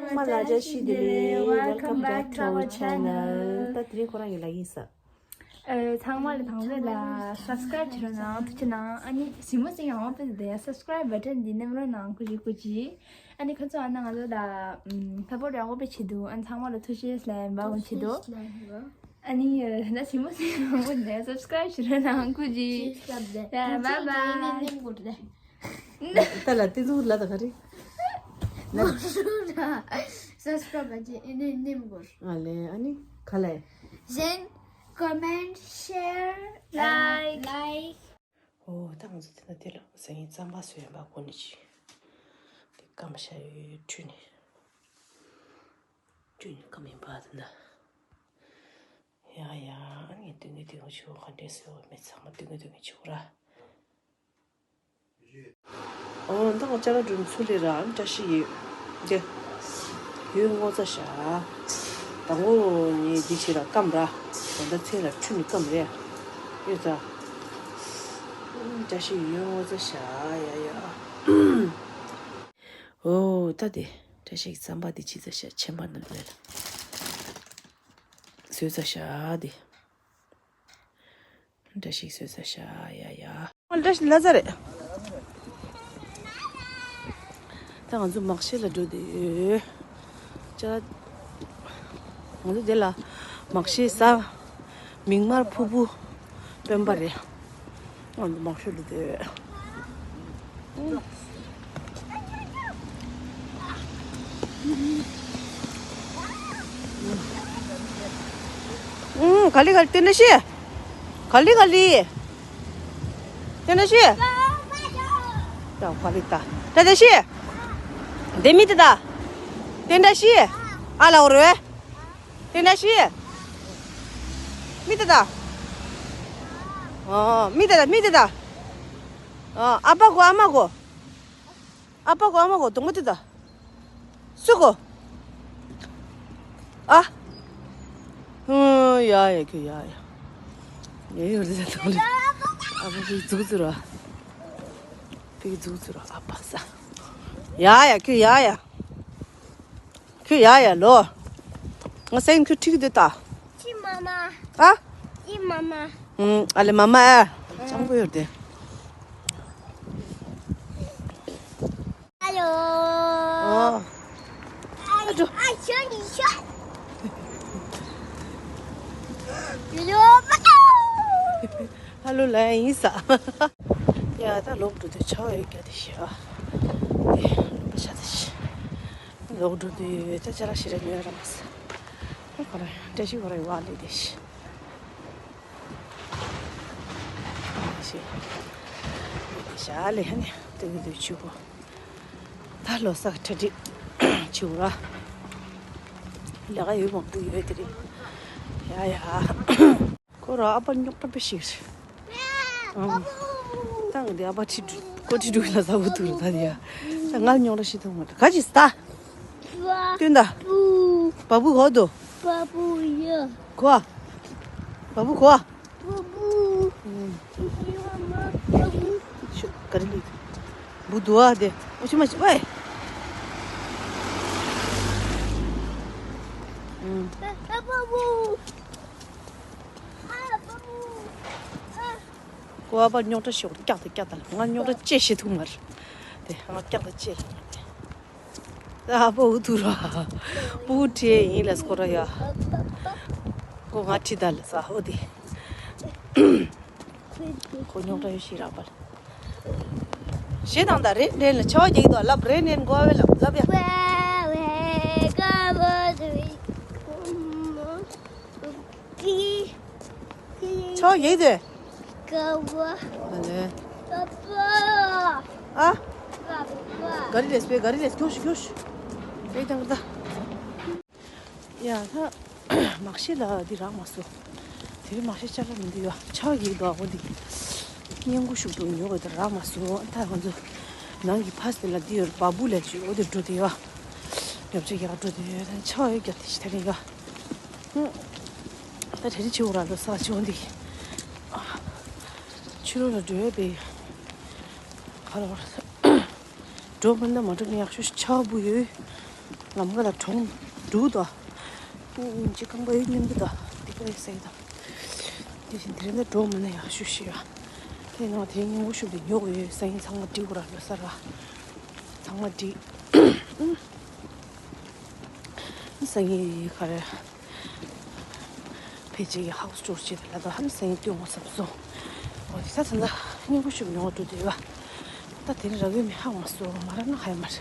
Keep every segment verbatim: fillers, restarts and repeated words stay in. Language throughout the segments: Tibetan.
ཚང་མ་ལ་བཀྲ་ཤིས་བདེ་ལེགས། Welcome back to our channel. ད་དེ་རིང་ཁོ་རང་གི་ལ་ཡིན་ས། ཨ། ཚང་མ་ལ་དང་པོ་ལ་subscribe བྱེད་རོགས་གནང་། ཐུགས་རྗེ་གནང་། ཨ་ནི་ཞིམ་མོ་ཟིང་ཡང་དཔེ་དེ་subscribe button འདི་མནན་རོགས་གནང་། ཁུ་ཅི་ཁུ་ཅི། ཨ་ནི་ཁོ་ཚོ་ཨ་ན་ང་ཚོ་ལ་support ཡག་པོ་དཔེ་བྱེད་འདུག་ཨ་ནི་ཚང་མ་ལ་ཐུགས་རྗེ་ཆེ་ལབ་འབའ་ཀུན་བྱེད་འདུག་ཨ་ནི་ད་ཞིམ་མོ་ཟིང་ཡང་དཔེ་དེ་subscribe བྱེད་རོགས་གནང་། ཁུ་ཅི། bye bye། ད་ལ་དེ་ཚོ་ལ་ད་ག་རེ། མ་ཧྲུ་ར། subscribe བྱེད་ཨེ་ནེ་ནེམ་གོར། ཨ་ལེ། ཨ་ནི་ག་ལེ། Then comment, share, like, like. ཨོ། ད་ང་ཚོ་དེ་ན་དེ་ལ་སང་ཉིན་རྩམ་པ་བཟོས་ཡིན་པ་གོ་ནི་ཅི། དེ་སྐམ་ཤ་ཡོད་ཁྲུས་ནི། ཁྲུས་ནི་སྐམ་ཡིན་པ་དེ་ན། ཡ་ཡ། ཨ་ནི་སྟོན་གི་སྟོན་གི་ཆུ་ག་འདྲས་བཟོས་མེད་ཚང་མ་སྟོན་གི་སྟོན་གི་ཆུ་ར། ཨོ། ད་ང་ཅ་ལག་སྒྲུང་ཚུར་ལས་ར་བཀྲ་ཤིས་ཡོད། དེ་ཡོད་ངོ་ཚ་ཤ། དང་པོ་ནི་འདི་བྱེད་ལ་སྐམ་ར། ད་ལྟ་ཚེ་ལ་ཁྲུས་ནི་སྐམ་རེད། ཡོད་ཚ། བཀྲ་ཤིས་ཡོད་ངོ་ཚ་ཤ། ཡ་ཡ། ཨོ། ད་དེ་བཀྲ་ཤིས་ཀྱི་རྩམ་པ་འདི་བྱེད་ཚ་ཤ། ཆེན་པ་ནང་ལ་བཟོས་ཚ་ཤ་དེ། བཀྲ་ཤིས་བཟོས་ཚར་ཤག་ཡ་ཡ། བཀྲ་ཤིས་ལ་ཚར་རེད། ད་ང་ཚོ་མག་ཤེས་ལ་འགྲོ་བསྡད་ཡོད། ཅ། ང་ཚོ་འདི་ལ་མག་ཤེས་ཟ། མིག་དམར་ཕུར་བུ་སྤེན་པ་རེད། ང་ཚོ་མག་ཤེས་ལ་འགྲོ་བསྡད་ཡོད། ཨུམ། ག་ལི་ག་ལི། དེ་འདྲ་ཤི། ག་ལི་ག་ལི། དེ་འདྲ་ཤི། ད་ག་ལི་ད། དེ་འདྲ་ཤི། དེ་མི་དེ་ད། དེ་འདྲ་ཤི། ཨ་ལ་འོ་རེ། དེ་འདྲ་ཤི། མི་དེ་ད། ཨོ། མི་དེ་ད། མི་དེ་ད། ཨོ། ཨ་ཕ་གོ། ཨ་མ་གོ། ཨ་ཕ་གོ། ཨ་མ་གོ། དོང་པོ་དེ་ད། སུ་གོ། ཨ། ཧུ། ཡ་ཡ་ཁྱོད་ཡ་ཡ། ཡ་ཡོད་རེད་ད་ལེ། ཨ་ཕ་ཕིག་འཛུགས་ཚུར་ར། ཕིག་འཛུགས་ཚུར་ར། ཨ་ཕ་ས། ཡ་ཡ་ཁྱོད་ཡ་ཡ། ཁྱོད་ཡ་ཡ་ལོ། ང་སེམས་ཁྱོད་ཁྲིག་དེ་ད། ཅི་མ་མ། ཨ། ཅི་མ་མ། ཨུམ། ཨ་ལེ་མ་མ་ཨ། ཅང་པོ་ཡོད་དེ། ཨ་ལོ། ཨ། ཨ་ཅོ། ཨ་ཤོ་ནི་ཤོ། ཡོ་ཡོ་པ་ཏོ། ཧ་ལོ་ལ་ཡིན་ས། ཡ་ད་ལོག་འགྲོ་དུས་ཆར་པ་ཡོད་ཀྱག་དེ་ཤི་ཨ། དེ་ལོག་པ་ཤ་དེ་ཤི། ལོག་འགྲོ་དུས་ད་ཅ་ལག་ཞིག་ར་ཉོས་ར་མ་ས། ཁོ་ར་འདྲ་ཞིག་ཁོ་ར་ཡོད་ཨ་ལེ་དེ་ཤི། དེ་ཤི། དེ་ཤི་ཨ་ལེ་ཧ་ནི་དེ་གི་དུས་ཆུ་གོ། ད་ལོ་གསར་གྱི་གྲ་སྒྲིག་བྱེད་དགོས་ར། ལས་ཀ་ཡོད་མང་པོ་ཡོད་དེ་རེད། ཡ་ཡ། ཁོ་ར་ཨ་ཕ་རྙོག་དྲ་དཔེ་ཞིག་རེད། ཨང་། ད་ང་འདི་ཨ་ཕ་ཁྲི་དྲུག་ཁོ་ཁྲི་དྲུག་ལ་ཟ་བོ་ཐུག་རེད་ད་དེ་ཡ། ད་ང་རྙོག་དྲ་ཞིག་ཐུག་མ་རེད། ག་ཅི་ཟ། སྟོན་ད། བ་བུ་གོ་དོ། བ་བུ་ཡ། གོ། བ་བུ་གོ། བ་བུ། ཨུམ། བ་བུ། ཤུ་ག་རེ་ལི། བུ་དུ་ཨ་དེ། ཨོ་ཤི་མ་ཤི་ཝེ། ཨུམ། བ་བུ། ཨ་བ་བུ། ཨ། ཁོ་ཨ་ཕ་རྙོག་དྲ་ཞིག་སྐྱག་དང་སྐྱག་དང་ང་རྙོག་དྲ་ཅི་ཞིག་ཐུག་མ་རེད། དེ་ང་སྐྱག་དང་ཅི་ལ་དེ། ཨ་ཕ་འུ་ཐུག་ར། སྤུ་གུ་ཁྲིད་ཡིན་ལ་སྐོར་ར་ཡ། ཁོ་ང་ཁྲིད་ད་ལ་ས་འོ་དེ། ཁོ་རྙོག་དྲ་ཡོད་ཤི་ར་པ་ལ། ཞེ་དང་ད་རེད་འདྲེན་ལ་ཆ་བ་རྒྱག་གི་འདུག་ལབ་རེད་འདྲེན་གོ་བ་བས་ལབ་ལབ་ཡ། ཆོ་ཡེ་དེ། ཀ་བ། ཨ་ལེ། པ་པ། ཨ། པ་པ། ག་རི་ལེས་པེ་ག་རི་ལེས་ཁྱོ་ཤི་ཁྱོ་ཤི། ཨེ་དང་ད། ཡ་ད། མག་ཤེས་ལ་འདི་རག་མ་སོ། དེ་རིང་མག་ཤེས་ཅ་ལག་མི་འདུག་ཡ་ཆ་ཡེ་དོ་ཨ་བོ་འདི། སྙན་གུ་ཤུགས་འགྲོ་ཉོ་གི་དེ་རག་མ་སོ། ད་ང་ཚོ་ནང་གི་ཕ་སི་ལ་འདི་ཡོད་བ་བུ་ལས་ཅུ་འོ་དེ་འགྲོ་དེ་ཡ། ཉོ་ཆ་ཡག་འགྲོ་དེ་ཡ་ད་ཆ་ཡེ་རྒྱབ་དེ་ཤི་ད་རེ་ཡ། ད་དེ་རིང་ཆེ་བོ་ར་ལ་ས་ཆེ་བོ་འདི། ཕྱི་ལོགས་ལ་འགྲོ་ཡ་པས། ག་ལ་བར། འགྲོ་མིན་ན་མ་འགྲོ་ནི་ཡག་ཤོས་ཤིག་ཆགས་བུ་ཡོད། ལམ་ཁ་ལ་གྲོང་འདུག་དོ། ཅི་རྐང་པ་ཡོད་སྙམ་གྱི་དོ། འདི་པར་ཡོད་ས་ཡོད་དོ། དེ་བཞིན་དེ་རིང་ད་འགྲོ་མ་ན་ཡག་ཤོས་ཤིག་ཡོད། དེ་ནང་དེའི་སྙིང་པོ་ཤུབས་དེ་ཉོ་དགོས་ཡོད། སང་ཉིན་ཚང་མ་སྒྲིག་དགོས་ར། ལོ་གསར་ར་ཚང་མ་སྒྲིག་སང་ཉིན་ག་རེ། ཕལ་ཆེར་གྱི་ཧའུ་སི་ཊུར་བྱེད་དེ་ལ་ད་ཧམ་སང་ཉིན་སྟོན་དགོས་བསམ་སོང་། འོ་དེ་ད་ཚང་ད་སྙིང་པོ་ཤུབས་ཉོ་འགྲོ་དུས་ཡོད། ད་དེ་རིང་རག་གི་མེད། ཧ་མ་སོང་། མ་རག་ན་ཧ་ཡ་མ་རེད།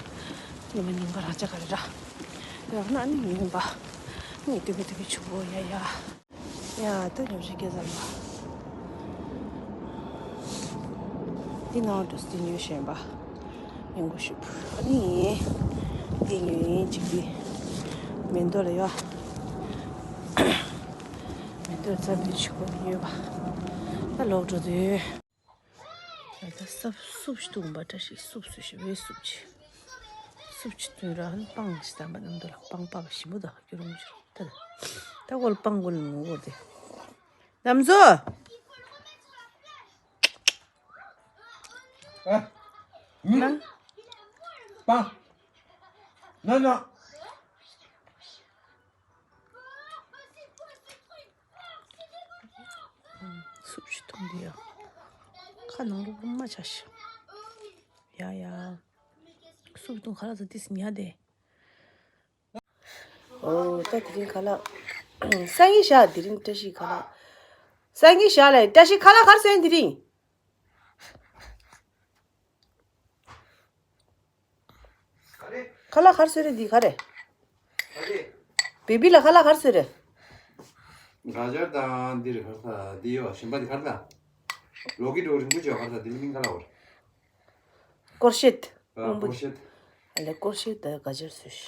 ཉི་མ་ཉིན་ག་རང་ཅག་ག་རེ་ར། ཡག་ན་ནི་ཉིན་པ། ནི་དུ་བི་དུ་བི་ཆུ་བོ་ཡ་ཡ། ཡ་ད་ཉོ་ཤི་སྐད་ཟ་ལ། འདི་ནང་དུ་སྟེ་ཉོ་བཞིན་པ། ཉིན་གུང་ཞིག་ཨ་ནི། འདི་ཉོ་ཡིན་གཅིག་འདི། མེ་ཏོག་ལ་ཡ། མེ་ཏོག་རྩ་བའི་ཆུ་བོ་ཉོས་པ། ད་ལོག་འགྲོ་དུས། ད་སབ་སུབ་ཞིག་འདུག་པ། བཀྲ་ཤིས་སུབ་སུབ་ཞིག་བས་སུབ་ཅི། སུབ་ཅི་བཏུང་ར་ཧན་སྤང་ཞིག་བསམ་པ་རྣམ་དུ་ལ་སྤང་པགས་ཞིམ་པོ་དང་སྐྱུར་མོ་ཞིག་ད། ད་གོལ་སྤང་གོལ་ངོ་གོལ་དེ། ལམ་བཟོ། ཨ། ཡུ། ལ། སྤང་། ན་ན། སུབ་ཅི་འཐུང་དེ་ཡ། ཁ་ནང་ལོག་རུམ་མ་ཆ་ཤི། ཡ་ཡ། སུབ་འཐུང་ཁ་ལག་ཟ་དེ་སི་ཉ་དེ། ཨོ་ད་དེ་རིང་ཁ་ལག་སང་ཉིན་ཞག་དེ་རིང་བཀྲ་ཤིས་ཁ་ལག་སང་ཉིན་ཞག་ལ་བཀྲ་ཤིས་ཁ་ལག་གར་སོན་དེ་རིང་། ཁ་ལག་གར་སོས་རེད། འདི་ག་རེད། བེ་བི་ལ་ཁ་ལག་གར་སོས་རེད། ག་ཇར་དང་འདི་རེད། གར་ས་འདི་ཡོད། གཞན་པ་འདི་གར་ས། ལོ་ཀི་འགྲོ་རིང་པོ་བྱས་གར་ས་འདི་མིན་ག་ལ་བར། ཀོར་ཤེད། ཨ་ཀོར་ཤེད། ཨ་ལེ་ཀོར་ཤེད་དང་ག་ཇར་སོས།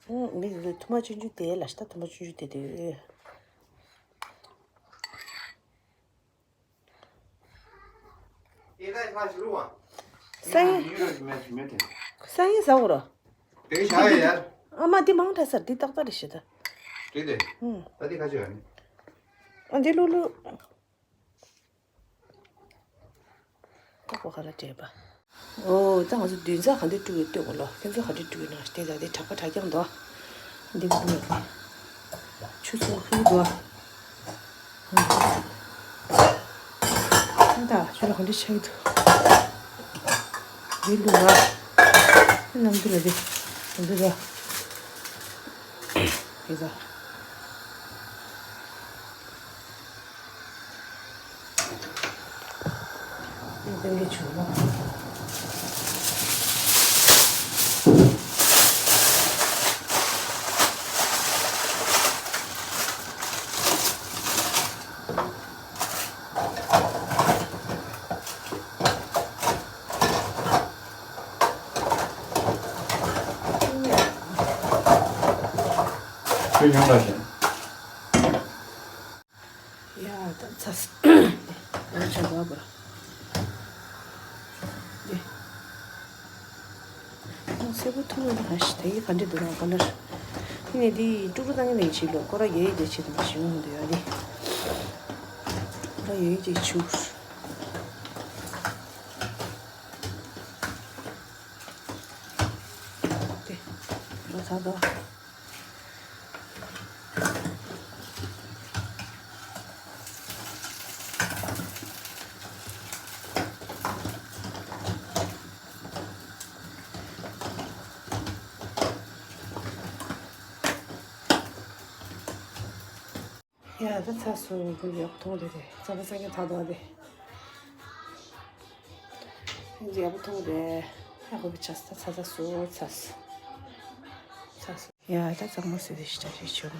ཨུ་མི་འདི་ཐུ་མ་ཆུང་ཆུང་དེ་ལ་ཤ་ཐུ་མ་ཆུང་ཆུང་དེ་དེ། སང་ཉིན། སང་ཉིན་ཟ་འོ་ར། དེ་ཤ་ཡ་ཡར། ཨ་མ་འདི་མང་དྲགས་སར་འདི་ཏག་ཏག་རེད་ཤི་ད། དེ་དེ། ཨུ། ད་འདི་ཁ་ཆེ་ཡ་ནི། ཨ་འདི་ལུ་ལུ། ཏག་པ་ཁ་ལ་སྤྲད་པ། ཨོ་ད་ང་ཚོ་བདུན་ཚ་ག་འདྲ་དཀྲུག་ཡོད་ལྟོས་གོ་ལོ། ཁྱེད་ཚོ་ག་འདྲ་དཀྲུག་ཡོད་ན་ལྟས་ད། དེ་དྲག་པ་དྲག་རྐྱང་འདུག་འདི་ག་འདུག་ཆུ་ཚོད་ཁུག་འདུག་ཨ་ད་ཆུ་ལ་ག་འདྲ་ཆགས་ཀྱི་འདུག་འདི་ལུག་ར། འདི་ནམ་དུ་ལ་འདི་ནམ་དུ་ར། འདི་ད། ཁྱོད་ཉོ་ལ་ཞིང་། ཡ་ད་ཚ་ས། འོ་ཆ་བ་བ། འདི། ཨང་སེ་བོ་ཐུག་ཡོད་ན་ཧ་ཤི་ད་ཡི་ག་འདྲ་འདུག་ན་ག་ལར། ཡིན་ནས་འདི་ཀྲུག་ཀྲུག་བཏང་གི་ནས་བྱེད་ལོ། ཀོ་ར་ཡོད་ཡོད་དེ་བྱེད་དང་ཞིང་འདུག་ཡ་འདི། ཀོ་ར་ཡོད་ཡོད་དེ་ཆུ། དེ། རོ་ཚ་དོ། ཡ་ད་ཚ་སོ་གི་ཡག་ཐོང་རེད་དེ། ཚ་པ་ཚ་གི་ཐ་དོ་དེ། ཡག་པོ་ཐོང་རེད། ཡག་པོ་བྱས་ད་ཚ་ཚ་སོ་ཚ་སོ། ཚ་སོ། ཡ་ད་གཙང་མ་བཟོས་ཏེ་ཞིག་ཆ་ཞིག་བྱུང་།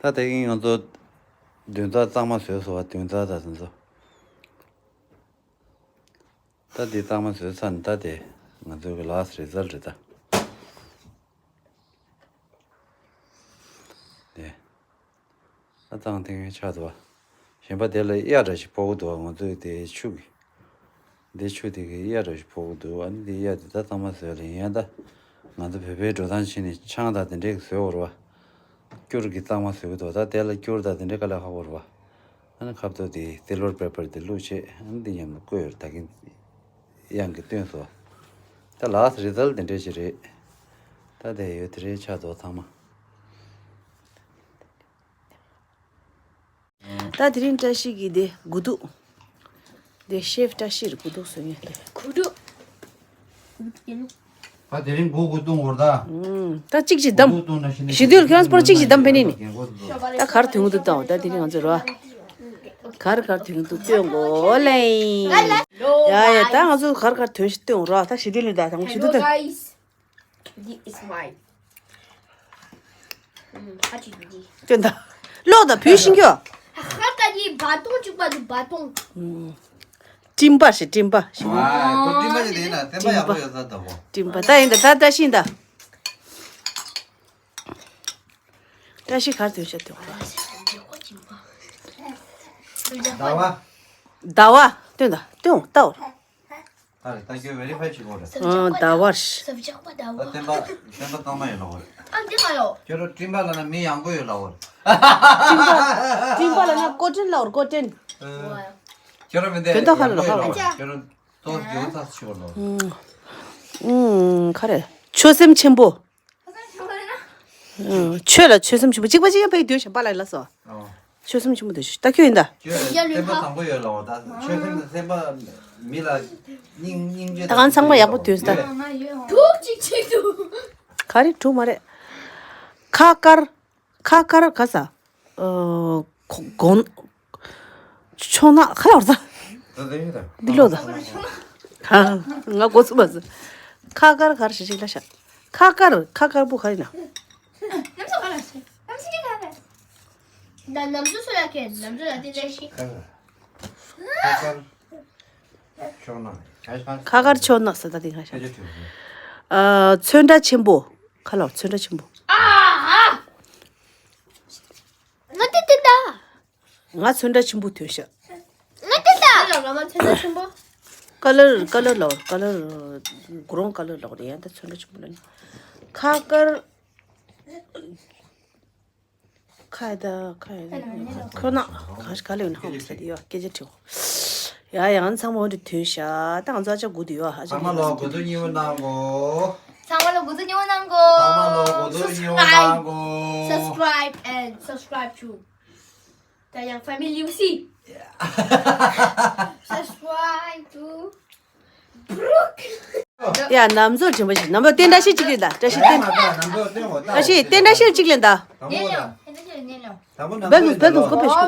ད་དེ་གིན་ང་ཚོ་བདུན་ཚར་གཙང་མ་བཟོས་སོང་བ། བདུན་ཚར་ད་དེ་ཚོ། ད་འདི་གཙང་མ་བཟོས་ཚར་ནས་ད་དེ་ང་ཚོའི་གི་ལཱསི་རི་ཛལ་ཊི་རེད་ད། དེ། ཨ་གཙང་ཐིང་ཆགས་འདུག་བ། གཞན་པ་དེ་ལ་གཡའ་འདྲ་ཞིག་ཕོག་གི་འདུག་བ། ང་ཚོའི་དེ་ཆུ་གི། འདི་ཆུ་དེ་གི་གཡའ་འདྲ་ཞིག་ཕོག་གི་འདུག་ཨ་ནི་དེ་གཡའ་དེ་ད་གཙང་མ་བཟོས་ལ་ཡིན་ཡང་ད། ང་ཚོ་བོད་པའི་འགྲོ་སྟངས་བྱས་ནས་ཆང་དང་དེ་འདྲས་ཀྱི་བཟོས་འོར་བ། སྐྱུར་གྱི་གཙང་མ་བཟོ་གི་འདུག་ད་དེ་ལ་སྐྱུར་དང་དེ་འདྲའི་དཀའ་ལས་ཁག་པོ་རེད་པ། ཨ་ནི་ཁ་བཏོད་དེ་སིལ་ཝར་པེ་པར་དེ་བླུགས་བྱས། ཨ་ནི་འདི་མཉམ་དུ་བསྐོལ་ཡོད། ད་གིན་གཡང་གིས་བཏོན་སོང་། ད་ལགས་རི་ཛལ་དེ་འདྲས་ཞིག་རེད། ད་དེ་ཡོད། དེ་རེད། ཆ་ཚང་མ། ད་དེ་རིང་བཀྲ་ཤིས་ཀྱི་དེ་དགུ་ཐུག་དེ་ཤེཕ་བཀྲ་ཤིས་རེད། དགུ་ཐུག་བཟོ་མཁན་དེ། དགུ་ཐུག་ད་དེ་རིང་དགུ་དགུ་བཏུང་བར་ད། ཨུམ། ད་གཅིག་གཅིག་བསྡམས། དགུ་བཏུང་ན་ཤི་ནས་ཞི་དུལ་ཁྱོད་རང་སྤོར་གཅིག་གཅིག་བསྡམས་ཕན་ནི་ནི། ད་གར་དོན་གྱི་འདུག་བཏང་། ད་དེ་རིང་ང་ཚོ་རོ། གར་གར་དོན་གྱི་འདུག་སྟོན་དགོས་ལེ། ཡ་ཡ། ད་ང་ཚོ་གར་གར་དོན་ཞིག་སྟོན་རོ། ད་ཞི་དུལ་ལ་ད་ད་ཞི་དུལ་ད། This is mine. ཨུམ། ཧ་ཅི་འདི། སྟོན་ད། ལོག་ད་བུད་ཤིང་ཁྱོ། ཧ་ད་འདི་བ་དོང་གཅིག་པ་འདུག་བ་དོང་། ཨུམ། སྤྲིན་པ་ཞིག་སྤྲིན་པ་ཞིག་ཨ་ཁོ་སྤྲིན་པ་ཞིག་དེ་ཡིན་ན་སེམས་པ་ཡག་པོ་ཡོད་ས་འདུག་གོ། སྤྲིན་པ་ད་ཡིན་ད། ད་བཀྲ་ཤིས་ད། བཀྲ་ཤིས་གར་དོན་ཤ་དོན། ཟླ་བ། ཟླ་བ་སྟོན་ད་སྟོན་ད། ད་རེད། ད་ཁྱོད་བེ་རི་ཕའི་བྱེད་དགོས་རེད། ཨ་ཟླ་བ་ཞིག་ད་བསྟན་པ་བསྟན་པ་གཙང་མ་ཡོད་ལ་འོ་རེད། ཨ་འདི་ག་ཡོད། ཁྱོད་རང་སྤྲིན་པ་ལ་ན་མི་ཡང་པོ་ཡོད་ལ་འོ་རེད། སྤྲིན་པ་སྤྲིན་པ་ལ་ན་ཀོ་ཏྲིན་ལ་འོ་རེད། ཀོ་ཏྲིན། ཁྱོད་རང་མི་འདི་དོན་དག་ཧ་ལ་ཡང་པོ་ཡོད་ལ་འོ་རེད། ཁྱོད་རང་ཏོག་ཡོད་ཚ་ཞིག་འོ་ལ་འོ་རེད། ཨུམ། ག་རེ། ཆོད་སེམས་ཆེན་པོ། ཆོས་ལ་ཆོད་སེམས་ཆེན་པོ། གཅིག་པ་གཅིག་རྐྱང་ཕེབས་སྡོད་བཞིན་པ་ལ་ལ་སོ། ཆོད་སེམས་ཆེན་པོ་འདུག་ད་ཁྱོད་ཡིན་ད། ཁྱོད་སེམས་པ་བཟང་པོ་ཡོད་ལ་འོ། ད་ཆོད་སེམས་སེམས་པ་མི་ལ་སྙིང་སྙིང་རྗེ། ད་གང་ཚང་མ་ཡག་པོ་འདུག་ད། དྲུག་ཅིག་ཅིག་འདུག་ག་རེ་དྲུག་མ་རེད། ཁ་དཀར། ཁ་དཀར་ག་ས། ཨ། གོ་གོན། ཆོ་ན་ག་ལ་བར་ས། ད་དེ་ཡོད་ད། འདི་ལོ་ད། ཧ། ང་གོ་ཚུགས་མ་ཟིན། ཁ་དཀར་གར་ཞིག་ཞིག་ལ་ཤ། ཁ་དཀར་ཁ་དཀར་པོ་ག་རེ་ན། ནམ་སོ་ག་ལ་ཤ། ནམ་སོ་ག་ལ་ཤ། ན་ནམ་སོ་སོ་ཡ་ཁེ་ནམ་སོ་ཡ་དེ་ལ་ཤི། ཁ་དཀར། ཆོ་ན། ཁ་དཀར་ཆོ་ན་ས་ད་དེ་ང་ཤ། ཨ། ཚོན་ཁྲ་ཆེན་པོ། ཁ་ལ་ཚོན་ཁྲ་ཆེན་པོ། ང་དེ་དེ་ད། ང་ཚོན་ཁྲ་ཆེན་པོ་ཐོན་ཤག་ང་དེ་ད། ལ་ང་ཚོན་ཁྲ་ཆེན་པོ། ཀ་ལར་ཀ་ལར་ལོ། ཀ་ལར། གུ་རོང་ཀ་ལར་ལོ་རེད། ཡང་ད་ཚོན་ཁྲ་ཆེན་པོ་ལ་ནི། ཁ་དཀར། ཁ་ཡ་ད་ཁ་ཡ་ད་ཁོ་ན་ག་ག་ལེ་ཡོད་ན་ཧོམ་ས་དེ་ཡོད་སྐད་ཆ་དྲི་གོ། ཡ་ཡང་ཚང་མ་འོན་ཏེ་ཐོན་ཤག་ད་ང་ཚོ་ཨ་ཅག་དགུ་དེ་ཡོད། ཨ་ཅག་ཚང་མ་ལོ་དགུ་ཚོད་ཉིན་མོ་གནང་གོ། ཚང་མ་ལོ་དགུ་ཚོད་ཉིན་མོ་གནང་གོ། ཚང་མ་ལོ་དགུ་ཚོད་ཉིན་མོ་གནང་གོ། Subscribe and subscribe to Dayang family Lucy. Subscribe to Brooke. ཡ་ནམ་ཚོ་དྲན་པ་ཞིག་ནམ་ཚོ་བསྟན་བཀྲ་ཤིས་གཅིག་ལེན་ད། བཀྲ་ཤིས་བསྟན། བཀྲ་ཤིས་བསྟན་བཀྲ་ཤིས་གཅིག་ལེན་ད། བེ་ཀུ་བེ་ཀུ་ཀོ་བེ་ཤོ།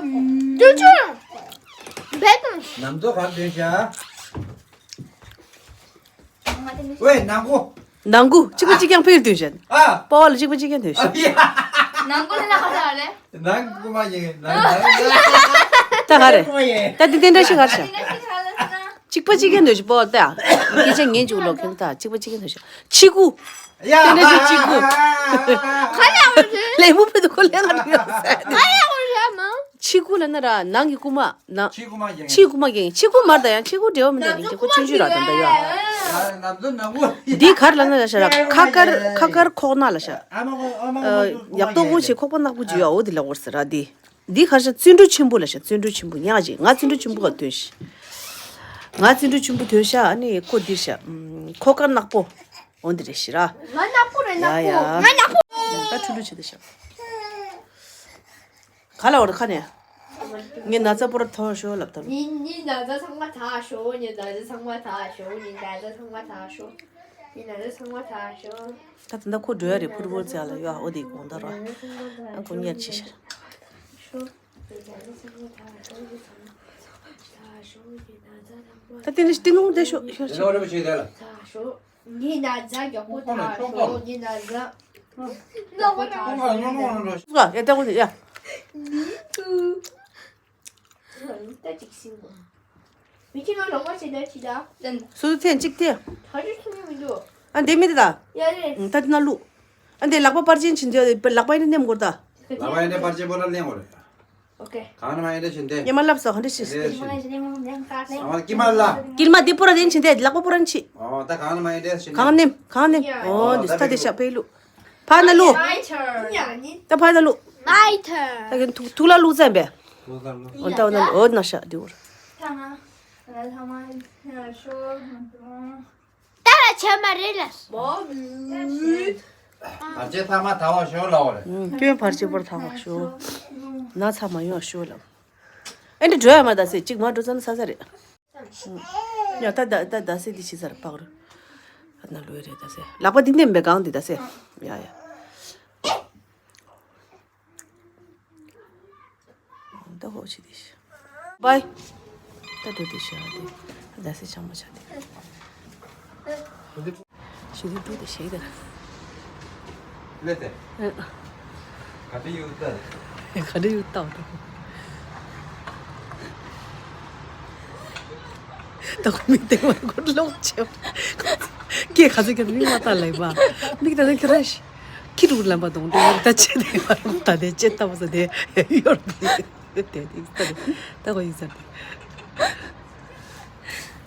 ནམ་ཚོ་གང་དྲན་ཤག་ཝེ་ནང་གོ། ནང་གོ་གཅིག་པ་གཅིག་རྐྱང་ཕེབས་དུས་བཞིན། ཨ། པ་ཝ་ལ་གཅིག་པ་གཅིག་རྐྱང་དུས་བཞིན། ནང་གོ་ལ་ལ་ཁ་ལ་ལེ། ནང་གོ་མ་ཡིན་ནང་། ད་ག་རེ། ད་འདི་བསྟན་བཀྲ་ཤིས་ག་རེ་བྱ། གཅིག་པ་གཅིག་རྐྱང་དུས་བཞིན་པ་ཝ་ལ་ད། སྐད་ཆ་ངན་བྱུང་ལོ་ཁེམ་ད་གཅིག་པ་གཅིག་རྐྱང་དུས་བཞིན། ཕྱི་གུ། ཡ། བསྟན་བཀྲ་ཤིས་ཕྱི་གུ། ཁ་ལ་ཝ་རེ། ལེ་མུ་ཕེ་དུ་ཁོ་ལེ་ང་རེ་ཡོད་ས། ཁ་ལ་ཝ་རེ་མ། ཕྱི་གུ་ལ་ན་ར་ནང་གི་གུ་མ། ན། ཕྱི་གུ་མ་ཡིན། ཕྱི་གུ་མ་རེད་ད། ཡང་ཕྱི་གུ་འབྲེལ་བ་མི་འདུག་ཡིན་གྱི་ཁོ་ཆུང་ཆུང་ར་ད་ད་ཡ། ནམ་ཚོ་ནམ་གོ། འདི་གར་ལ་ན་ལ་ཤ་ར་ཁ་དཀར་ཁ་དཀར་ཁོག་ནག་ལ་ཤ། ཨ་མ་གོ་ཨ་མ་གོ། ཡག་ཏོག་གོ་ཆེ་ཁོག་པ་ནག་པོ་ཅིག་ཡོད་འོ་འདི་ལ་འོར་ཟེར་ར་འདི། འདི་གར་ཤ་བརྩོན་འགྲུས་ཆེན་པོ་ལ་ཤ་བརྩོན་འགྲུས་ཆེན་པོ་ཉག་ཅིག་ང་བརྩོན་འགྲུས་ཆེན་པོ་ག་ཐོན་ཤི། ང་བརྩོན་འགྲུས་ཆེན་པོ་ཐོན་ཤ་ཨ་ནི་ཁོ་འདིར་ཤ། ཁོག་དཀར་ནག་པོ། འོ་འདི་རེད་ཤི་ར། ང་ནག་པོ་རེད་ནག་པོ། ཡ་ཡ། ང་ནག་པོ། ད་ཁྲུ་ཁྲུ་བྱེད་དེ་ཤ། ག་ལ་འོར་ཁ་ནས། ངའི་ན་ཚ་པོ་ར་ཐོར་ཤོ་ལབ་ཐོར། ཉི་ཉི་ན་ཚ་ཚང་མ་ཐ་ཤོ། ཉི་ན་ཚ་ཚང་མ་ཐ་ཤོ། ཉི་ན་ཚ་ཚང་མ་ཐ་ཤོ། ཉི་ན་ཚ་ཚང་མ་ཐ་ཤོ། ད་ད་ལྟ་ཁོ་འགྲོ་ཡ་རེད། ཕུར་བུར་ཚེ་ལ་ཡོད་ཨོ་དེ་དགོང་དག་ར། ཨ་ཁོ་ཉར་ཆེ་ཤར། ད་དེ་ནི་སྟེང་ནང་དེ་ཤོ་ཤོ་ཤོ། ཉི་ན་ཚ་མགྱོགས་པོ་ཐ་ཤོ། ཉི་ན་ཚ་མགྱོགས་པོ་ཐ་ཤོ། ཉི་ན་ཚ་མགྱོགས་པོ་ཐ་ཤོ། ཡ་ད་གོ་ཡ། ད་ཅིག་སིང་གོ། མི་ཁྱི་ང་རོགས་པ་བྱེད་ད་ཅི་ད། སུ་ཐེན་གཅིག་ཐེ། ད་ཅི་ཐུང་མི་འདུག་ཨ་འདི་མི་འདི་ད། ཡ་རེད། ད་འདི་ན་ལུ། ཨ་འདི་ལག་པ་པར་ཅན་བྱིན་འདི་ལག་པ་ཡིན་ནེམ་གོར་ད། ལག་པ་ཡིན་ནེ་པར་ཅན་པོ་ན་ལེན་གོ་རེད། ཨོ་ཀེ། གང་ན་མ་ཡིན་ནེ་བྱིན་ཏེ། ཉི་མ་ལབ་སོ་ཧ་འདྲི་ཤི། ཨ་ཀི་མ་ལ། ཀིལ་མ་འདི་པོ་ར་དེན་བྱིན་ཏེ་ལག་པ་པོ་ར་ན་ཆི། ཨོ་ད་གང་ན་མ་ཡིན་ནེ་བྱིན་ཏེ། གང་ནེམ་གང་ནེམ། ཨོ་འདི་ད་དེ་ཤ་པེ་ལུ། ཕར་ན་ལུ། My turn. ད་ཕར་ན་ལུ། My turn. ད་གིན་ཐུག་ཐུག་ལ་ལུ་ཙམ་པས། འོ་ད་འོ་ན་འོ་ན་ཤ་དེ་འོར། ཐ་ང་། ང་ཐ་མ་ཤོ། ད་ལ་བྱེད་མ་རེད་ལ། བར་ཆད་ཐ་མ་ཐ་བ་ཤོ་ལ་འོ་རེད། ཀྱོན་བར་ཆད་པར་ཐ་བ་ཤོ། ན་ཚ་མ་ཡོང་ཤོ་ལ། ཨེ་འདྲ་འགྲོ་ཡ་མ་ད་སེ་གཅིག་མ་འགྲོ་ཙམ་ས་ས་རེད། ཡ་ད་ད་ད་ད་སེ་འདི་ཤི་ས་རེད་པག་རུ། ཨ་ན་ལོས་རེད་ད་སེ་ལག་པ་འདི་འདེམས་པའི་གང་འདི་ད་སེ། ཡ་ཡ། ད་ཧོ་ཆི་དེ་ཤི། བའི། ད་འགྲོ་དེ་ཤི་ཨ་དེ། ད་སེ་ཆང་མ་ཆ་དེ། ཞི་དུ་འགྲོ་དེ་ཤི་དེ། ལེ་དེ། ཨ། ག་དེ་ཡུག་ད། ག་དེ་ཡུག་ད་འོ་ད། ད་ཁོ་མིག་བལྟས་པར་ཁོ་ལོག་ཆེ་བ། སྐད་ག་ཚོད་ཀྱང་མིག་མ་ལྟ་ལེགས་པ། མིག་ད་ནི་ཁྱོད་རང་ཤི། ཁྱི་དྲུག་ལམ་པ་གདོང་དྲུག་ད་ཆེ་དེ་བར་ད་དེ་ཅེ་ལྟ་བ་ས་དེ་ཡོར་དེ་དེ་དེ་ད་དེ་ད་གོ་ཡིན་ས་དེ།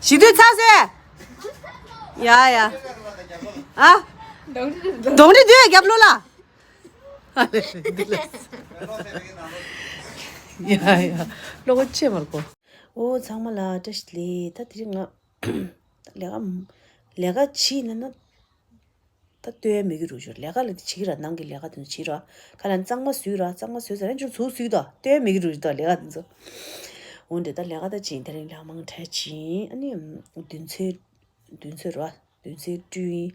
ཞི་དུས་ཚ་སེ། ཡ་ཡ། ཨ། གདོང་དྲུག་དུས་རྒྱབ་ལོ་ལ། ཨ་ལེ་འདི་ལ། ཡ་ཡ། ལོ་གོ་ཆེ་མར་གོ། ཨོ་ཚང་མ་ལ་བཀྲ་ཤིས་བདེ་ལེགས། ད་དེ་རིང་ང་ལས་ཀ་ལས་ཀ་བྱེད་ན་ན་ད་ལྟོས་ཡ་མེད་གི་རུ་ཞོར་ལས་ཀ་ལ་དེ་བྱེད་ཀྱི་ར་ནང་གི་ལས་ཀ་དེ་ཚོ་བྱེད་ར་ཁ་ལ་གཙང་མ་བཟོས་ར་གཙང་མ་བཟོས་ཚར་ཡང་ཅུང་ཚུགས་བཟོས་ད་ལྟོས་ཡ་མེད་གི་རུ་ཞོར་ད་ལས་ཀ་དེ་ཚོ། འོན་ཏེ་ད་ལས་ཀ་ད་ཅིན་དེ་རིང་ལས་མང་དྲག་ཅིན་ཨ་ནི་བདུན་ཚོད་བདུན་ཚོད་ར་བདུན་ཚོད་སྤྲུལ་ཡིན།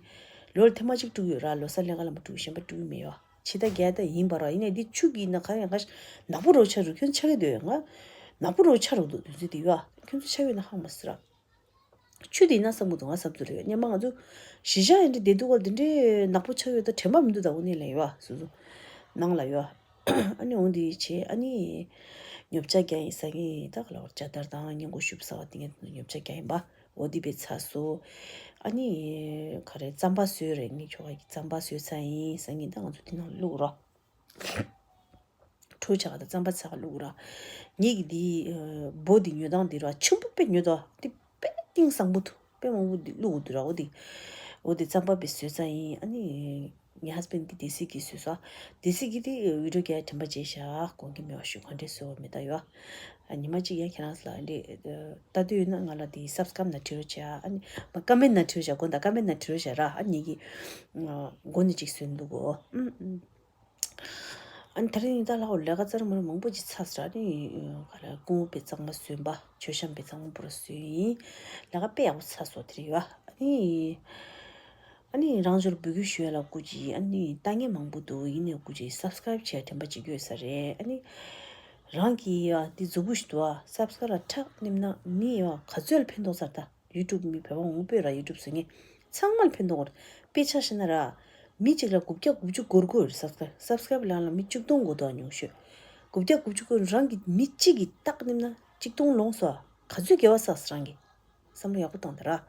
ལོ་ལ་ཐེངས་མ་གཅིག་སྤྲུལ་ཡོད་ར་ལོ་གསར་ལས་ཀ་ལ་མ་སྤྲུལ་གཞན་པ་སྤྲུལ་མེད་ཡོད། ཕྱི་ཟླ་བརྒྱད་ད་ཡིན་པ་ར་ཡིན་ནའི་འདི་ཆུ་གི་ན་ག་ཡང་ག་ནག་པོ་རོ་ཆ་རུ་ཁྱོད་ཆ་གི་འདོད་ཡོད་ང་། ནག་པོ་རོ་ཆ་རུ་འདུག་དུས་ཚོད་དེ་ཡོད་ཁྱོད་ཚོ་ཆ་ཡོད་ན་ཧང་མ་སི་ར། ཆུ་དེ་ན་བསམ་གི་འདུག་ང་བསམ་ཚུལ་རེད་སྙམ་མ་ང་ཚོ་གཞིས་ཆགས་ཡིན་འདྲ་བསྡད་འདུག་ག་འདི་འདྲའི་ནག་པོ་ཆགས་ཡོད་ད་དྲན་པ་མི་འདུག་ད་འོ་ནས་ལ་ཡོད་སོ་སོ་ནང་ལ་ཡོད། ཨ་ནི་འོ་འདི་བྱས་ཨ་ནི་ཉོ་ཆ་རྒྱག་ཡིན་ས་ངེས་ད་ག་ལ་བར་ཇ་དར་དང་སྙིང་གོ་ཤུབ་ཟ་བ་དེ་ངས་ཉོ་ཆ་རྒྱག་ཡིན་པ། འོ་འདི་བས་ཚ་སོ། ཨ་ནི་ག་རེ་རྩམ་པ་བཟོས་རེད་ངས་ཁྱོ་ག་གི་རྩམ་པ་བཟོས་ཚ་ཡིན་ས་ངེས་ད་ང་ཚོ་དེ་ནང་བླུག་རོགས། གྲོ་ཆ་ག་དང་རྩམ་པ་ཚ་ག་བླུག་ར། ངེད་ཀྱི་འདི་ཨ་སྦོ་འདི་ཉོ་སྟངས་འདི་ར་ཆེན་པོ་དཔེ་ཉོ་ད་འདི་དཔེ་གཏིང་ཟང་པོ་འདུག་དཔེ་མང་པོ་འདི་བླུག་འདུག་ར་འོ་འདི། འོ་འདི་རྩམ་པ་བེ་བཟོས་ཚ་ཡིན་ཨ་ནི། ངའི་ཧས་བེན་འདི་དེ་སི་གི་བཟོས་ས། དེ་སི་གི་དེ་བི་ཌིའོ་རྒྱག་དྲན་པ་བརྗེད་ཤག་དགོངས་ཀྱི་མེད་པ་ཞུ་ག་འདྲས་བཟོ་བ་མེད་ད་ཡོད། ཨ་ཉི་མ་གཅིག་ཡང་ཁྱེད་རང་ལ་འདི་ལྟ་འདོད་ཡོད་ན་ང་ལ་དེ་སབ་སི་ཀ་རབ་ན་བྲི་རོགས་བྱ་ཨ་ནི་ཀ་མེན་ན་བྲི་རོགས་བྱ་དགོངས་དག་ཀ་མེན་ན་བྲི་རོགས་བྱ་ར་ཨ་ཉི་གི་མགོ་ནས་གཅིག་བཟོས་འདུག་གོ་ཨུམ་ཨུམ། ཨ་ནི་ད་རིང་ད་ལྷག་ལས་ཀ་རྩར་མར་མང་པོ་ཅིག་ཚར་ཟེར་ཨ་ནི་ག་རེ་སྐུ་ངོ་པའི་གཙང་མ་བཟོས་པ་མཆོད་བཤམས་པའི་གཙང་མ་པོ་ར་བཟོས་ཡིན། ལས་ཀ་དཔེ་ཡག་པོ་ཚར་སོང་དེ་རིང་ཡོད་ཨ་ནི། ཨ་ནི་རང་ཚོར་འབོད་སྐུལ་ཞུ་ཡ་ལ་སྐུ་མཁྱེན་ཨ་ནི་ལྟ་མཁན་མང་པོ་འདུག་ཡིན་ནའི་སྐུ་མཁྱེན་སབ་སི་ཀ་རབ་བྱེད་ཡ་དྲན་པ་བརྗེད་ཀྱི་ཡོད་ས་རེད་ཨ་ནི། རང་གི་ཡ་འདི་མཛུབ་གུ་ཞིག་འདུག་ཨ་སབ་སི་ཀ་རབ་ལ་ཁྲག་ནེམ་ན་མི་ཡ་ག་ཚོད་ལ་ཕན་ཐོགས་ཚར་ད། ཡུ་ཊུབ་མི་བོད་པ་ངོ་སྤོས་ར་ཡུ་ཊུབ་བཟོ་མཁན་ཚང་མ་ལ་ཕན་ཐོགས་ཀྱི་རེད། དཔེ་ཆ་བཞག་ན་ར། མི་གཅིག་ལ་དགུ་བརྒྱ་དགུ་བཅུ་སྐོར་དགོས་རེད་སབ་སི་ཀ་རབ། སབ་སི་ཀ་རབ་ལ་ལ་མི་བཅུ་སྟོང་དགོས་འདུག་ཨ་ཉུང་ཤོས། དགུ་བརྒྱ་དགུ་བཅུ་སྐོར་རང་གི་མི་གཅིག་གིས་ཏག་ནེམ་ན་གཅིག་སྟོང་ལོངས་སོ་ཨ། ག་ཚོད་དགེ་བ་བསགས་རང་གིས། བསམ་བློ་ཡག་པོ་བཏང་དང་ར།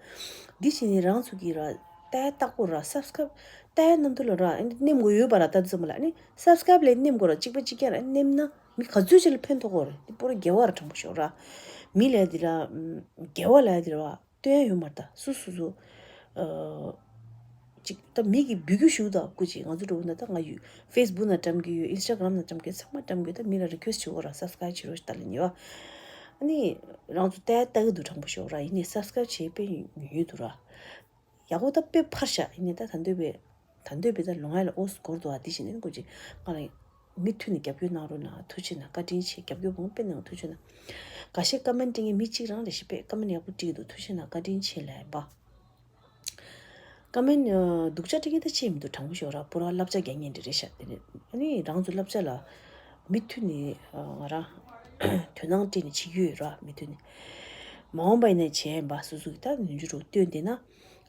འདི་བྱས་ནས་རང་ཚོ་གིས་ར། ལྟ་ཡ་རྟག་པོ་ར་སབ་སི་ཀ་རབ། ལྟ་ཡ་རྣམ་ཐོ་ལ་ར་ཨེ་འདི་ནེམ་དགོས་ཡོད་པ་ར་ད་ཙམ་ལ་ཨེ་ནི་སབ་སི་ཀ་རབ་ལས་ནེམ་དགོས་ར་གཅིག་པ་གཅིག་རྐྱང་ར་ནེམ་ན་མི་ག་ཚོད་ཅིག་ལ་ཕན་ཐོགས་དགོས་ར་འདི་པོ་ར་དགེ་བ་ར་དྲང་པོ་ཤོག་ར། མི་ལས་འདི་ར། དགེ་བ་ལས་འདི་ར་བ། སྟོན་ཡ་ཡོད་མ་རེད་ད་སུ་སུ་སུ། ཨ། ཅིག་ད་མི་གི་འབོད་སྐུལ་ཞུ་ད་སྐུ་ཅིག་ང་ཚོ་འགྲོ་ན་ད་ང་ཡུ་ཕེ་སི་བུག་ན་བཀྲམ་གི་ཡོད་ཨིན་སི་ཊ་གྷ་རམ་ན་བཀྲམ་གི་ཚང་མ་བཀྲམ་གི་ད་མི་ལ་རི་ཀུ་ཨེ་སི་བྱེད་འོ་ར་སབ་སི་ཀ་རབ་བྱེད་རོགས་ཞུ་ད་ལ་ཉེ་བ། ཨ་ནི་རང་ཚོ་ལྟ་ཡ་ལྟ་གི་འདུག་དྲང་པོ་ཤོག་ར་ཡིན་ནའི་སབ་སི་ཀ་རབ་བྱེད་དཔེ་ཡོད་འདུག་ར། ཡག་པོ་ད་དཔེ་ཕར་བཞག་ཡིན་ནའི་ད་ད་འདོད་པའི་ད་འདོད་པའི་ད་ལོང་ཡ་ལ་ཨོ་སི་སྐོར་འདུག་ཨ་དེ་བཞིན་ནི་སྐུ་ཅིག་ང་ལ། མི་མཐུད་ནས་རྒྱབ་སྐྱོར་གནང་རོགས་གནང་ཐུགས་རྗེ་གནང་བཀའ་དྲིན་ཆེ་རྒྱབ་སྐྱོར་མང་པོ་གནང་ཐུགས་རྗེ་གནང་། འགའ་ཤས་ཀ་མེན་བྲིས་མཁན་མི་གཅིག་རང་རེད་ཞེས་པས་ཀ་མེན་ཡག་པོ་བྲིས་འདུག་ཐུགས་རྗེ་གནང་བཀའ་དྲིན་ཆེ་ལབ་པ། ཀ་མེན་སྡུག་ཅག་བྲིས་མཁན་ད་ཅིག་མི་འདུག་དྲང་པོ་ཤོད་ར་པུ་ར་བསླབ་བྱ་རྒྱག་མཁན་འདྲ་རེད་ཤག་དེ་ནས་ཨ་ནི་རང་ཚོ་བསླབ་བྱ་ལ་མི་མཐུད་ནས་ང་རང་དོ་སྣང་སྤྲད་ནས་བྱེད་ཀྱི་ཡོད་ར་མི་མཐུད་ནས། མ་འོངས་པ་ཡིན་ན་བྱས་ཡིན་པ་སོ་སོ་གི་ད་ནུས་རྒྱུ་རུ་བཏོན་བསྡད་ན་ཨ་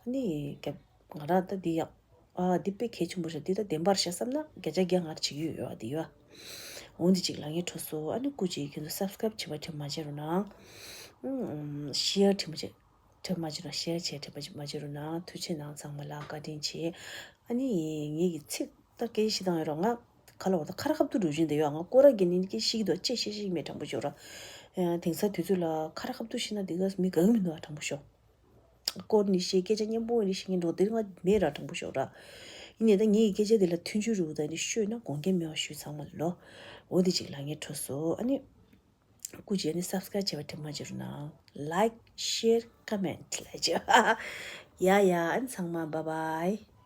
ནི་རྒྱབ། ང་རང་ད་འདི་ཡག་ཨ་འདི་དཔེ་གལ་ཆེན་པོ་རེད། འདི་ད་བདེན་པར་བཤད་བསམ་ན་བརྒྱ་ཆ་བརྒྱ་ང་བྱེད་ཀྱི་ཡོད་ཡོད་འདི་ཡོད། འོ་འདི་གཅིག་ལ་ངས་འཕྲོ་སོ་ཨ་ནི་སྐུ་མཁྱེན་ཁྱོད་ཚོ་སབ་སི་ཀ་རབ་བྱེད་པ་དྲན་མ་བརྗེད་རོགས་གནང་། ཤེར་དྲན་མ་བརྗེད་དྲན་མ་བརྗེད་རོགས་ཤེར་བྱས་དྲན་པ་མ་བརྗེད་རོགས་གནང་ཐུགས་རྗེ་གནང་ཚང་མ་ལ་བཀའ་དྲིན་ཆེ། ཨ་ནི་ངེད་ཀྱི་ཚིག་ད་སྐད་ཆ་བཤད་སྟངས་ཡོད་རོགས་ང་ག་ལ་འོ་ད་ཁ་ར་ཁ་ཐུག་འགྲོ་བཞིན་འདི་ཡོད་ང་སྐོར་ར་རྒྱན་ནི་སྐད་ཤིག་འདུག་ཅེས་ཤེས་ཤིག་མེད་དྲང་པོ་ཤོད་ར། དེང་སང་དུས་ཚོད་ལ་ཁ་ར་ཁ་ཐུག་བཤད་ན་འདི་ག་མི་དགའ་གི་མི་འདུག་ཨ་དྲང་པོ་ཤོད། སྐོར་ནི་ཤེས་སྐད་ཆ་སྙན་པོ་ནི་ཤེས་ངན་འགྲོ་དེ་རིང་ང་མེད་ར་དྲང་པོ་ཤོག་ར། ཡིན་ནའི་ད་ངའི་སྐད་ཆ་འདི་ལ་མཐུན་འགྱུར་རུ་ད་ནི་ཤོད་ན་དགོངས་འགལ་མེད་པ་ཞུ་ཚང་མ་ལོ། འོ་འདི་ཅིག་ལབ་སྙིང་བྲོ་སོང་། ཨ་ནི་སྐུ་མཁྱེན་ནི་སབ་སི་ཀ་རའིབ་བྱེད་པ་དྲན་པ་བརྗེད་རོགས་གནང་། Like, share, comment ལབ་བྱས། ཡ་ཡ། ཨ་ནི་ཚང་མ་bye bye.